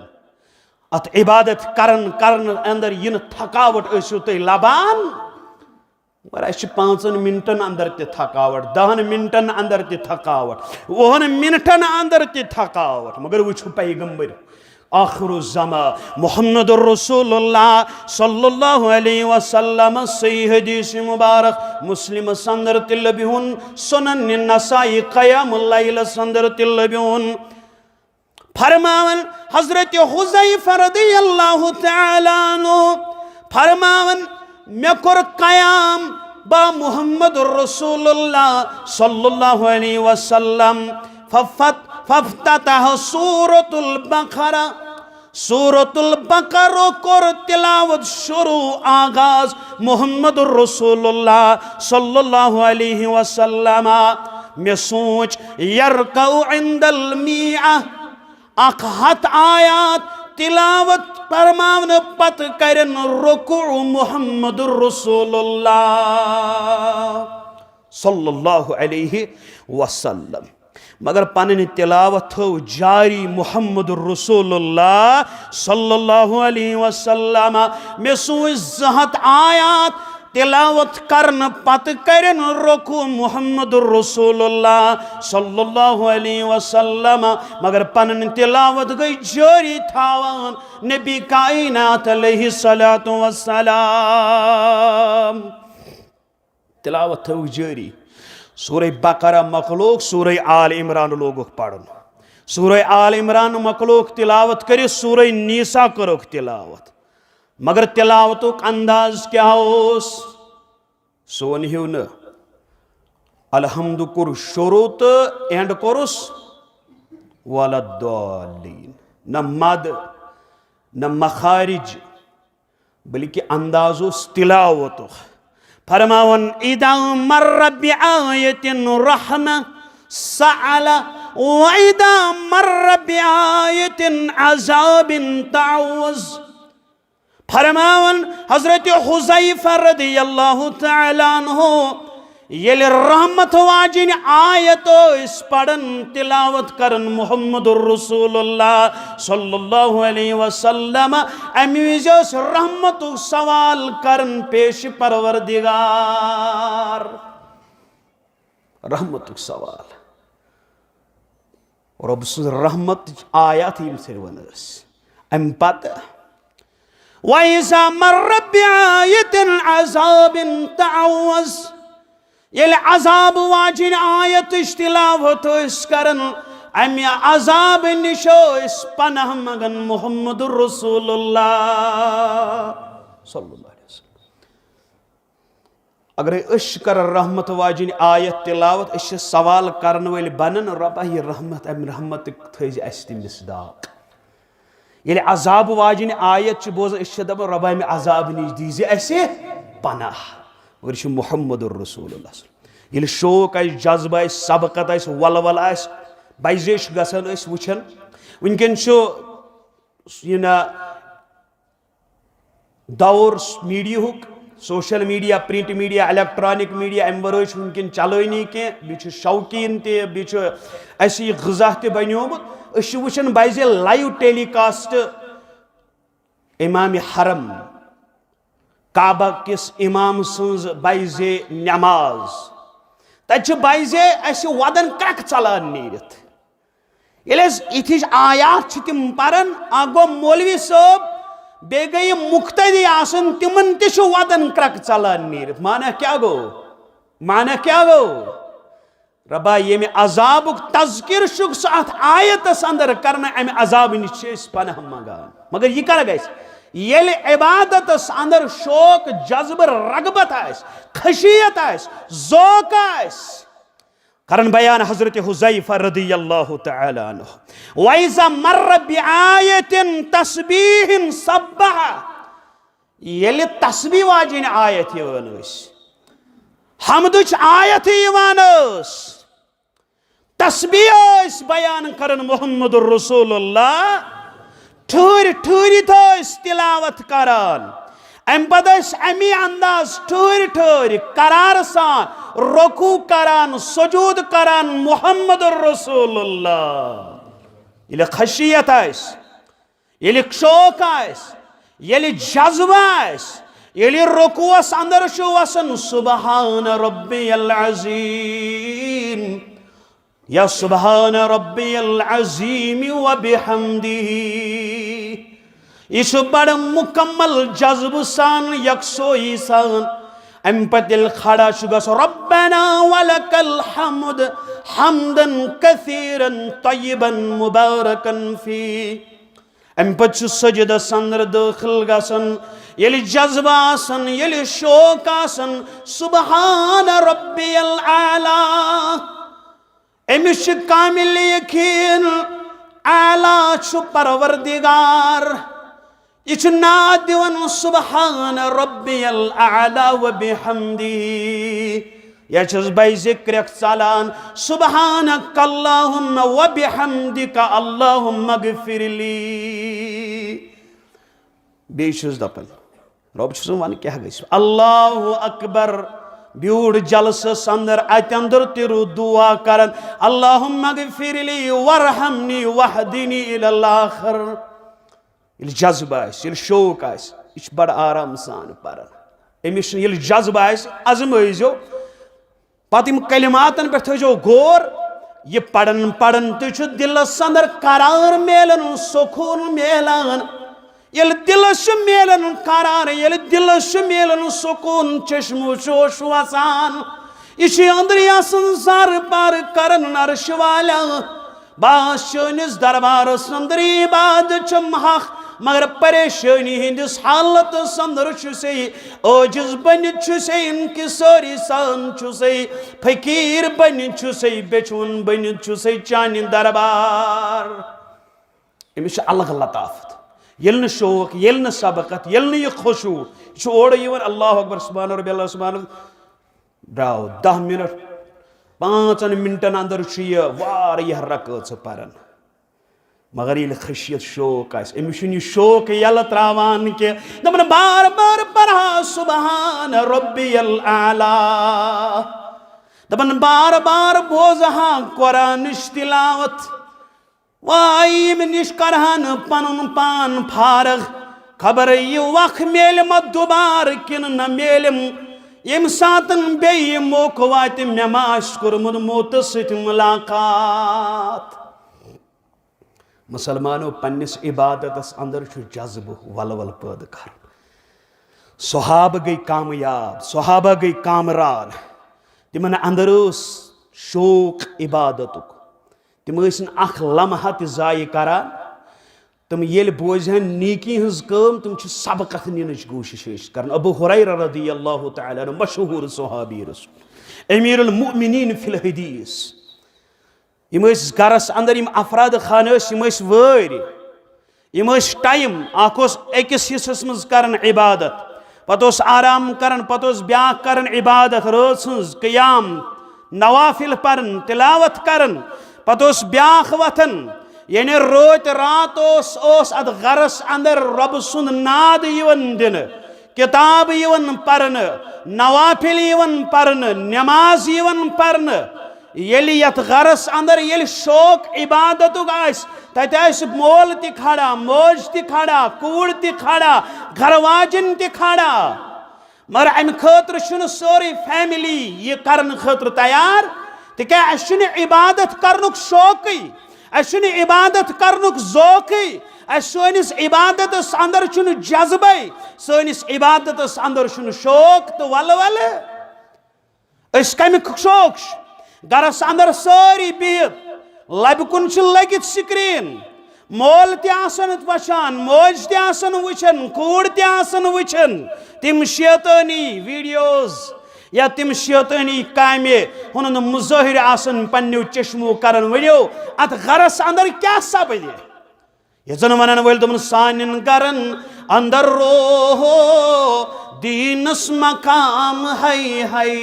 اتھ عبادت کرن کرن اندر یِنہٕ تھکاوٹ ٲسِو تُہۍ لبان، مگر اَسہِ چھِ پانٛژن منٹن اندر تہِ تھکاوٹ، دہن منٹن اندر تہِ تھکاوٹ، وُہن منٹن اندر تہِ تھکاوٹ۔ مگر وٕچھِو پیغمبر آخر الزمان محمد رسول اللہ صلی اللہ علیہ وسلم، صحیح حدیث مبارک مسلمس اندر تہِ لبِہُن، سنن نسائی قیام اللیلس اندر تہِ لبِہُن۔ فرماوان حضرت حذیفہ رضی اللہ تعالیٰ عنہ، فرماوان، مےٚ کوٚر قیام با محمد رسول اللہ صلی اللہ علیہ وسلم، ففت-، فافتتح سورۃ البقرہ، سورۃ البقرہ کوٚر تلاوت شروع، آغاز محمد رسول اللہ صلی اللہ علیہ وسلم۔ مےٚ سوٗنٛچ، یرکع عند المیہ، اکھ ہتھ آیات تلاوت فرماونہٕ پتہٕ کرن رکوع محمد رسول اللہ صلی اللہ علیہ وسلم۔ مگر پنٕنۍ تلاوت تھٲو جاری محمد رسول اللہ صلی اللہ علیہ وسلم۔ مےٚ سوٗنٛچ زٕ ہتھ آیات تلاوت کرنہٕ پتہٕ کرن رکوع محمد رسول اللہ صلی اللہ علیہ وسلم، مگر پنٕنۍ تلاوت گٔے جٲری تھاوان نبی کائنات علیہ الصلوۃ والسلام۔ تلاوت تھٲوٕکھ جٲری۔ سورہ بقرہ مۄکلووُکھ، سورہ آل عمران لوگُکھ پرُن۔ سورہ آل عمران مۄکلووُکھ تلاوت کٔرِتھ، سورہ نساء کٔرٕکھ تلاوت۔ مگر تلاوتُک انداز کیٛاہ اوس؟ سون ہیوٗ نہٕ۔ الحمد کوٚر شروع تہٕ اینڈ کوٚرُس ولا الضالین۔ نہ مد، نہ مخارج، بلکہ انداز اوس تلاوتُک۔ فرماوان، اذا مر بآیة رحمہ سأل، و اذا مر بآیة عذاب تعوذ۔ فرماوان حضرت حذیفہ رضی اللہ تعالیٰ عنہ، ییٚلہِ رحمت واجِنۍ آیت ٲسۍ پران، تلاوت کران محمد رسول اللہ صلی اللہ علیہ وسلم، امہِ وِزِ ٲسۍ رحمتُک سوال کران پیش پروردگار۔ رحمتُک سوال۔ رۄب سٕنٛز رحمتٕچ آیات یِم سٲری وَنان ٲسۍ۔ اَمہِ پتہٕ، وَإِذَا مَرَّ بِآيَةٍ عَذَابٍ تَعَوَّذَ۔ ییٚلہِ عذاب واجِنۍ آیتٕچ تلاوت ٲسۍ کران، اَمہِ عذاب نِش ٲسۍ پناہ منٛگان محمد رسول اللہ صلی اللہ علیہ وسلم۔ اگرے أسۍ چھِ کران رحمت واجِنۍ آیت تلاوت، أسۍ چھِ سوال کرن وٲلۍ بنان، رۄبا، یہِ رحمت، امہِ رحمتٕکۍ تھٲیزِ اسہِ تہِ مصداق۔ ییٚلہِ عذاب واجِنۍ آیت چھِ بوزان، أسۍ چھِ دپان، رۄبا، امہِ عذاب نِش دیٖزِ اسہِ پناہ۔ مگر یہِ چھُ محمد رسول اللہ صلی اللہ علیہ وسلم۔ ییٚلہِ شوق آسہِ، جذبہٕ آسہِ، سبقت آسہِ، ولول آسہِ، بزے چھِ گژھان أسۍ وٕچھان۔ وٕنکیٚن چھُ یہِ نہ دور میڈیاہُک، social media, print media, electronic media, امہِ ورٲے چھُ وٕنکیٚن چلٲنی کینٛہہ، بیٚیہِ چھُ شوقیٖن تہِ، بیٚیہِ چھُ اسہِ یہِ غذا تہِ بنیومُت۔ أسۍ چھِ وٕچھان بزے لایو ٹیلی کاسٹ امام حرم، کعبہ کِس امام سٕنٛز بزے نماز۔ تتہِ چھِ بزے اسہِ ودن کرٛکھ ژلان نیٖرِتھ۔ ییٚلہِ أسۍ یِتھِچ آیات چھِ تِم پران، اکھ گوٚو مولوی صٲب، بیٚیہِ گٔے یِم مُقتدی آسان، تِمن تہِ چھُ ودن کرٛکھ ژلان نیٖرِتھ۔ معنہ کیٛاہ گوٚو؟ معنہ کیٛاہ گوٚو؟ رۄبا، ییٚمہِ عذابُک تذکر چھُکھ ژٕ اتھ آیتس اندر کرنہٕ، امہِ عذابہٕ نِش چھِ أسۍ پناہ منگان۔ مگر یہِ کر گژھِ؟ ییٚلہِ عبادتس اندر شوق، جذبہٕ، رغبت آسہِ، خشیت آسہِ، ذوق آسہِ۔ کرن بیان حضرت حذیفہ رضی اللہ تعالی عنہ، وَإِذَا مَرَّ بِآيَةٍ تَسْبِيحٍ سَبَّحَ۔ ییٚلہِ تسبیح واجِنۍ آیت یِوان ٲس، حمدٕچ آیت یِوان ٲس، تسبیح ٲسۍ بیان کران محمد رسول اللہ، ٹھہرِ ٹھہرِتھ ٲسۍ تلاوت کران۔ امہِ پتہٕ ٲسۍ امی انداز ٹھہرِ ٹھہرِ قرار سان رکوع کران، سجود کران محمد رسول اللہ۔ ییٚلہِ خشیت آسہِ، ییٚلہِ شوق آسہِ، ییٚلہِ جذبہٕ آسہِ، ییٚلہِ رکوعس اندر چھُ وسان، سبحان ربی العظیم یا سبحان ربی العظیم و بحمدہ، یہِ چھُ بڑٕ مکمل جذبہٕ سان، یکسوئی سان۔ امہِ پتہٕ ییٚلہِ کھڑا چھُ گژھان، ربنا ولک الحمد حمدا کثیرا طیبا مبارکا فیہ۔ امہِ پتہٕ چھُ سجدس اندر دٲخل گژھان۔ ییٚلہِ جذبہٕ آسان، ییٚلہِ شوق آسان، سبحان ربی الاعلی۔ أمِس چھُ کامل یقین، اعلی چھُ پروردگار۔ یہِ چھُ ناد دِوان سبحان ربی الاعلی و بحمدہ۔ یا چھُس بے ذکرک ژلان، سبحانک اللہم و بحمدک اللہم اغفر لی۔ بیٚیہِ چھُس دپان، رۄب چھُس وَنان کیٛاہ گژھِ؟ اللہ اکبر۔ بیوٗٹھ جلسس اندر، اتہِ اندر تہِ روٗد دعا کران، اللہم اغفر لی وارحمنی واہدنی الی الاخر۔ ییٚلہِ جذبہٕ آسہِ، ییٚلہِ شوق آسہِ، یہِ چھُ بڑٕ آرام سان پران۔ أمِس چھُنہٕ، ییٚلہِ جذبہٕ آسہِ، ازمٲیزیو۔ پتہٕ یِم کلماتن پٮ۪ٹھ تھٲیزیو غور۔ یہِ پران پران تہِ چھُ دِلس اندر قرار میلان، سکوٗن میلان۔ ییٚلہِ دِلس چھُ میلان قرار، ییٚلہِ دِلس چھُ میلان سکوٗن، چشمہٕ جوش وسان، یہِ چھُ أنٛدری آسان زارٕ پارٕ کران عرشہِ والٮ۪و۔ بس چٲنِس دربارس اندر عبادت چھم حق، مگر پریشٲنی ہٕنٛدِس حالتس اندر چھُسے، عٲجز بٔنِتھ چھُسے، انکسٲری سان چھُسے، فقیٖر بٔنِتھ چھُسے، بیچھوُن بٔنِتھ چھُسے چانہِ دربار۔ أمِس چھِ الگ لطافت۔ ییٚلہِ نہٕ شوق، ییٚلہِ نہٕ سبقت، ییٚلہِ نہٕ یہِ خشوع، یہِ چھُ اورٕ یِوان، اللہ اکبر، سبحان ربی اللہ، سبحان، درٛاو دَہ منٹ، پانٛژن منٹن اندر چھُ یہِ واریاہ رکٲژٕ پران۔ مگر ییٚلہِ خشیت شوق آسہِ، أمِس چھُنہٕ یہِ شوق یَلہٕ ترٛاوان کینٛہہ۔ دَپان بار بار پرہا سبحان ربی الاعلی۔ دپان، بار بار بوزٕ ہا قرآنٕچ تلاوت، واے ییٚمہِ نِش کرٕ ہا نہٕ پنُن پان فارغ، خبر یہِ وق میلہِ ما دوبارٕ کِنہٕ نہ میلِم، ییٚمہِ ساتن بیٚیہِ یہِ موقعہٕ واتہِ، مےٚ ما آسہِ کوٚرمُت موتس سۭتۍ ملاقات۔ مسلمانو، پننِس عبادتس اندر چھُ جذبہٕ ولول پٲدٕ کرُن۔ صحابہٕ گٔے کامیاب، صحابہٕ گٔے کامران۔ تِمن اندر اوس شوق عبادتُک۔ تِم ٲسۍ نہٕ اکھ لمحہ تہِ ضایع کران۔ تِم ییٚلہِ بوزِ ہن نیکی ہٕنٛز کٲم، تِم چھِ سبقت نِنٕچ کوٗشش ٲسۍ کران۔ ابو ہریرہ رضی اللہ تعالیٰ عنہ، مشہوٗر صحابی رسول، امیر المؤمنین فی الحدیث۔ یِم ٲسۍ گرس اندر، یِم افراد خانہٕ ٲسۍ، یِم ٲسۍ وٲرۍ، یِم ٲسۍ ٹایم۔ اکھ اوس أکِس حصس منٛز کران عبادت، پتہٕ اوس آرام کران، پتہٕ اوس بیاکھ کران عبادت، رٲژ ہٕنٛز قیام، نوافل پران، تلاوت کران، پتہٕ اوس بیاکھ وۄتھان۔ یعنی رٲتۍ راتھ اوس، اوس اتھ گرس اندر رۄبہٕ سُنٛد ناد یِوان دِنہٕ، کتاب یِوان پرنہٕ، نوافل یِوان پرنہٕ، نماز یِوان پرنہٕ۔ ییٚلہِ یتھ گرس اندر ییٚلہِ شوق عبادتُک آسہِ، تتہِ آسہِ مول تہِ کھڑا، موج تہِ کھڑا، کوٗر تہِ کھڑا، گرٕ واجِنۍ تہِ کھڑا۔ مگر امہِ خٲطرٕ چھُنہٕ سٲرٕے فیملی یہِ کرنہٕ خٲطرٕ تیار، تِکیازِ اسہِ چھُنہٕ عبادت کرنُک شوقٕے، اسہِ چھُنہٕ عبادت کرنُک ذوقٕے، اسہِ، سٲنِس عبادتس اندر چھُنہٕ جذبے، سٲنِس عبادتس اندر چھُنہٕ شوق تہٕ ولولہٕ۔ أسۍ کَمیُک شوق چھُ؟ گرس اندر سٲری بِہِتھ، لبہِ کُن چھِ لٔگِتھ سکرین، مول تہِ آسان وٕچھان، موج تہِ آسان وٕچھان، کوٗر تہِ آسان وٕچھان۔ تِم شیطٲنی ویڈیوز یا تِم شیطٲنی کامہِ ہُنٛد مظٲہرٕ آسان پننیو چشمو کران۔ ؤنِو، اتھ گرس اندر کیٛاہ سپدِ؟ یتھ زن ونن وٲلۍ دوٚپُن، سانٮ۪ن گرن اندر روو دیٖنس مقام ہے ہے۔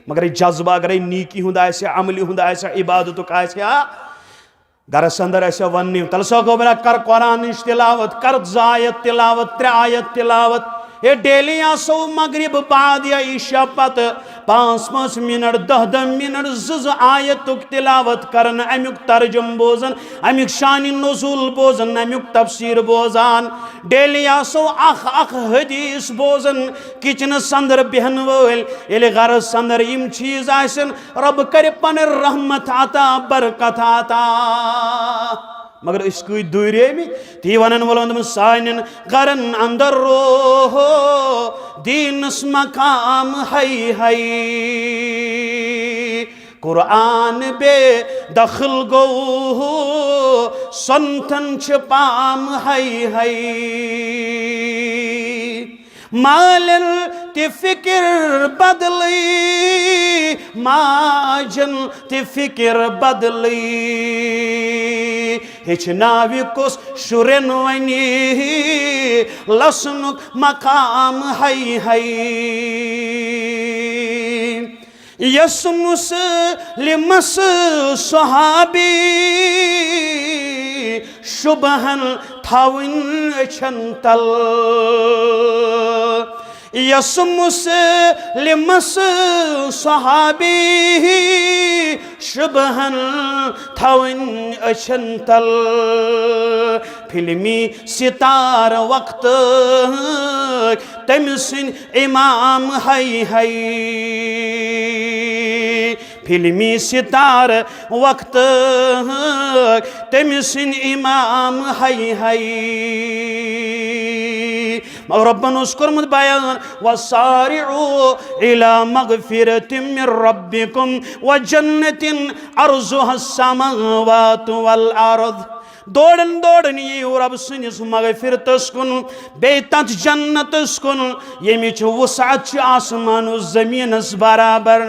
مگر یہِ جذبہٕ اگرے نیکی ہُنٛد آسہِ ہا، عملہِ ہُنٛد آسہِ ہا، عبادتُک آسہِ ہا، گرس اندر آسہِ ہا وننہِ، تلہٕ سا گوٚبرا، کر قرآنٕچ تلاوت، کر زٕ آیت تلاوت، ترٛےٚ آیت تلاوت۔ ہے، ڈیلی آسو مغرب بعد یا عشاء پتہٕ پانٛژھ پانٛژھ منٹ، دَہ دَہ منٹ، زٕ زٕ آیتُک تلاوت کران، امیُک ترجم بوزان، امیُک شان نزول بوزان، امیُک تفسیر بوزان۔ ڈیلی آسو اکھ اکھ حدیث بوزان۔ کچنس اندر بیہن وٲلۍ ییٚلہِ گرس اندر یِم چیٖز آسن، رب کرِ پنٕنۍ رحمت عطا، برکت عطا۔ مگر أسۍ کۭتۍ دوٗریمٕتۍ، تی ونن وول ووٚنمُت، سانٮ۪ن گرن اندر روو دیٖنس مقام ہے ہے۔ قرآن بے دخل گوٚو، سنتن چھِ پام ہے ہے۔ مالٮ۪ن تہِ فِکِر بدلٕے، ماجن تہِ فِکِر بدلٕے۔ ہیٚچھناوِ کُس شُرٮ۪ن وۄنۍ لسنُک مقام ہے ہے۔ یس مسلمس صحابی شبہن تھاوٕنۍ أچھن تل۔ یس مسلمس صحابی شبہن تھاوٕنۍ أچھن تل۔ فلمی ستار وقتہٕ تٔمۍ سٕنٛدۍ امام ہے ہے۔ فلمی ستار وقتہٕ تٔمۍ سٕنٛدۍ امام ہے ہے۔ مگر ربن اوس کوٚرمُت بیان، وسارعوا الی مغفرۃ من ربکم وجنۃ عرضها السماوات والارض۔ دورن دورن یِیِو رب سٕنٛدِس مغفرتس کُن، بیٚیہِ تتھ جنتس کُن، ییٚمِچ وسعت چھِ آسمان و زمینس برابر۔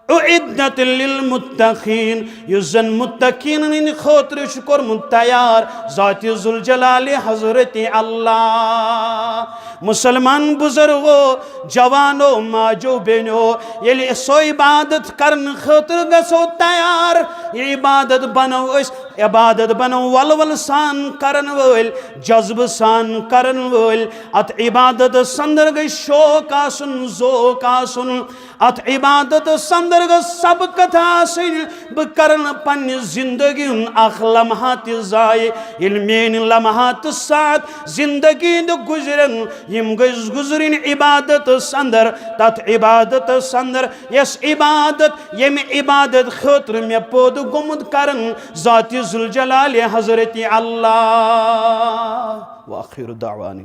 اعدت للمتقین، یُس زن متقینن ہٕنٛدِ خٲطرٕ چھُ کوٚرمُت تیار ذات ذوالجلال حضرت اللہ۔ مسلمان بزرگو، جوانو، ماجو، بیٚنیو، ییٚلہِ سۄ عبادت کرنہٕ خٲطرٕ گژھو تیار، یہِ عبادت بنو أسۍ، عبادت بنو ولول سان کرن وٲلۍ، جذبہٕ سان کرن وٲلۍ۔ اتھ عبادتس اندر گژھِ شوق آسُن، ذوق آسُن۔ اتھ عبادتس اندر گژھِ سبقت آسٕنۍ۔ بہٕ کرٕ نہٕ پننہِ زندگی ہُنٛد اکھ لمحہ تہِ ضایع۔ ییٚلہِ میٲنۍ لمحات ساتھ زندگی ہٕنٛدۍ گُزرن، یِم گٔژھۍ گُزرٕنۍ عبادتس اندر، تتھ عبادتس اندر، یۄس عبادت، ییٚمہِ عبادت خٲطرٕ مےٚ پٲدٕ گوٚمُت کرن ذاتِ ذوالجلال حضرت اللہ۔ وآخر دعوانا